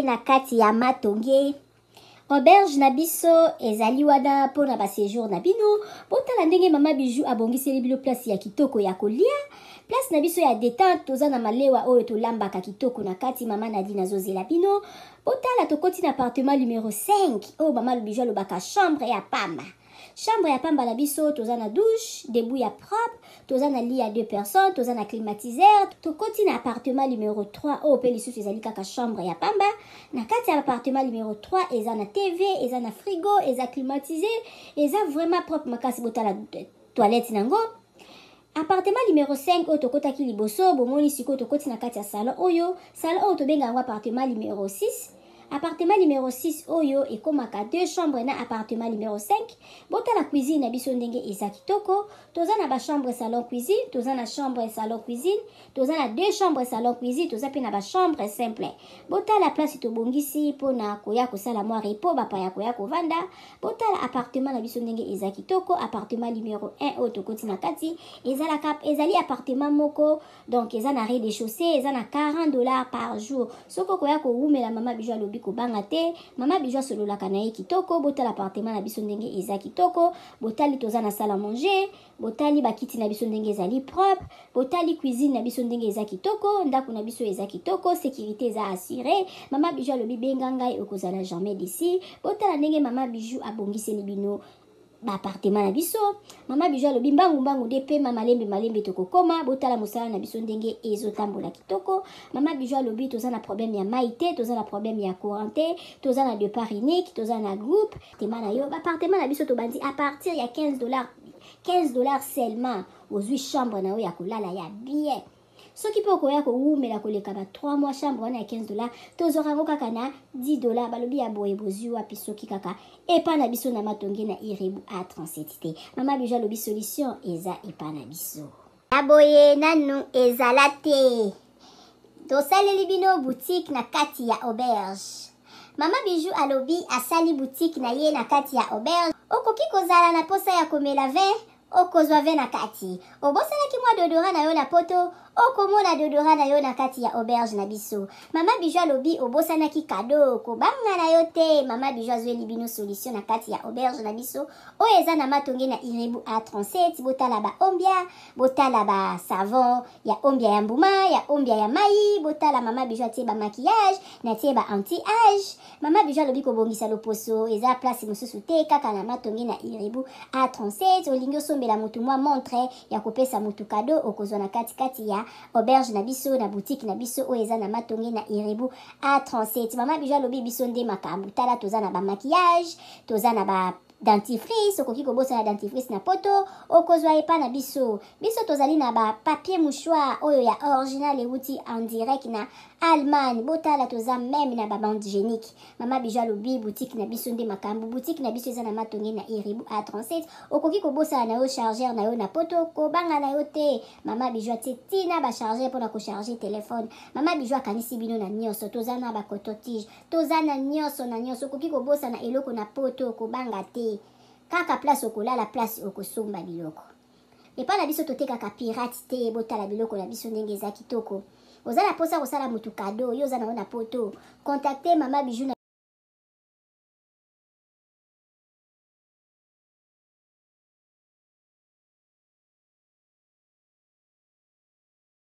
Na kati ya Matonge, auberge na biso ezali wana mpo na basejour na bino. Botala ndenge mama Bijou abongiseli bino place ya kitoko ya kolia, place na biso ya detente. Toza na malewa oyo tolambaka kitoko na kati. Mama Nadine azozela bino. Botala, tokoti na appartement numero 5 oyo mama Bijou alobaka chambre ya pamba. Chambre ya pamba na biso, toza na douche debout ya propre, toza na lit ya deux personnes, toza na climatiseur. Tokoti na appartement numero 3 oyo mpe lisusu ezali kaka chambre ya pamba. Na kati ya appartement numero 3 eza na TV, eza na frigo, eza climatisé, eza vraiment propre makasi. Botala toilette nango. Appartement numero 5 oyo tokotaki liboso, bomoni sikoyo tokoti na kati ya salon oyo. Salon oyo tobenga yango appartement numero 6. Appartement numero 6 oyo ekomaka deux chambres na appartement numero 5. Botala cuisine na biso ndenge eza kitoko. Toza na bachambre, salon, cuisine, toza na chambre, salon, cuisine, toza na deux chambres, salon, cuisine, toza mpe na bachambre simple. Botala place tobongisi mpona koya kosala mwa repos, bapaya koya kovanda. Botala appartement na biso ndenge eza kitoko. Appartement numero 1 oyo tokoti na kati ezalaka, ezali appartement moko, donc eza na rez de chaussée, eza na 40 $ par jour. Soki okoya kowumela, mama Bijou alobi kobanga te. Mama Bijou asololaka na ye kitoko. Botala appartement na biso ndenge eza kitoko. Botali, toza na salle à manger. Botali bakiti na biso ndenge ezali propre. Botali cuisine na biso ndenge eza kitoko. Ndako na biso eza kitoko, sécurité eza assuré. Mama Bijou alobi benga ngai, okozala jamais déçu. Botala ndenge mama Bijou abongiseli bino baappartement na biso. Mama Bijou alobi mbangu mbangu nde pema, malembe malembe tokokoma. Botala mosala na biso ndenge ezotambola kitoko. Mama Bijou alobi toza na problème ya mai te, toza na problème ya courant te, toza na départ unique, toza na groupe tema na yo. Baappartement na biso tobandi à partir ya 15 $. 15 $ seulement, ozwi chambre na yo ya kolala ya bien. Soki mpe okoya kowumela koleka ba 3 mois, chambre wana ya 15 $, tozwaka yango kaka na 10 $. Balobi ya boye bozwi wapi soki kaka epa na biso na Matonge na Irebu A37 te? Mama Bijou alobi solution eza epa na biso. Ya boye nanu ezala te. Tosaleli bino boutique na kati ya auberge. Mama Bijou alobi asali boutique na ye na kati ya auberge. Okoki kozala na posa ya komela vin, okozwa vin na kati. Obosanaki mwa déodorant na yo na Poto, okomona déodorant na yo na kati ya auberge na biso. Mama Bijou alobi obosanaki cadeau, kobanga na yo te. Mama Bijou azweli bino solution na kati ya auberge na biso oyo eza na Matonge na Irebu A37. Botala baombia, botala basavon ya ombia ya mbuma, ya ombia ya mai. Botala, mama Bijou atie bamaquillage, natie ba anti âge. Mama Bijou alobi kobongisa loposo eza place mosusu te, kaka na Matonge na Irebu A37. Olingi osombela motu mwa montre ya kopesa motu cadeau, okozwa na katikati ya auberge na biso, na boutique na biso oyo eza na Matonge na Irebu A37. Mama Bijou alobi biso nde makambo. Tala, toza na bamaquillage, toza na ba dentifrice. Okoki kobosana dentifrice na Poto, okozwa epa na biso. Biso tozali na bapapier mouchoir oyo ya original euti en direct na Allemagne. Botala, toza même na babande hygiénique. Mama Bijou alobi boutique na biso nde makambo. Boutique na biso eza na Matonge na Iribu A37. Okoki kobosana na yo chargeur na yo na Poto, kobanga na yo te. Mama Bijou atie ntina bachargeur mpona kocharge telefone. Mama Bijou akanisi bino na nyonso. Toza na bacoton-tige, toza na nyonso na nyonso. Okoki kobosana eloko na Poto, kobanga te. Kaka place okolala, place okosomba biloko epai na biso. Totekaka pirate te. Botala biloko na biso ndenge eza kitoko. Oza na mposa kosala motu cadeau, yo oza nango na Poto, contacte mama Bijou.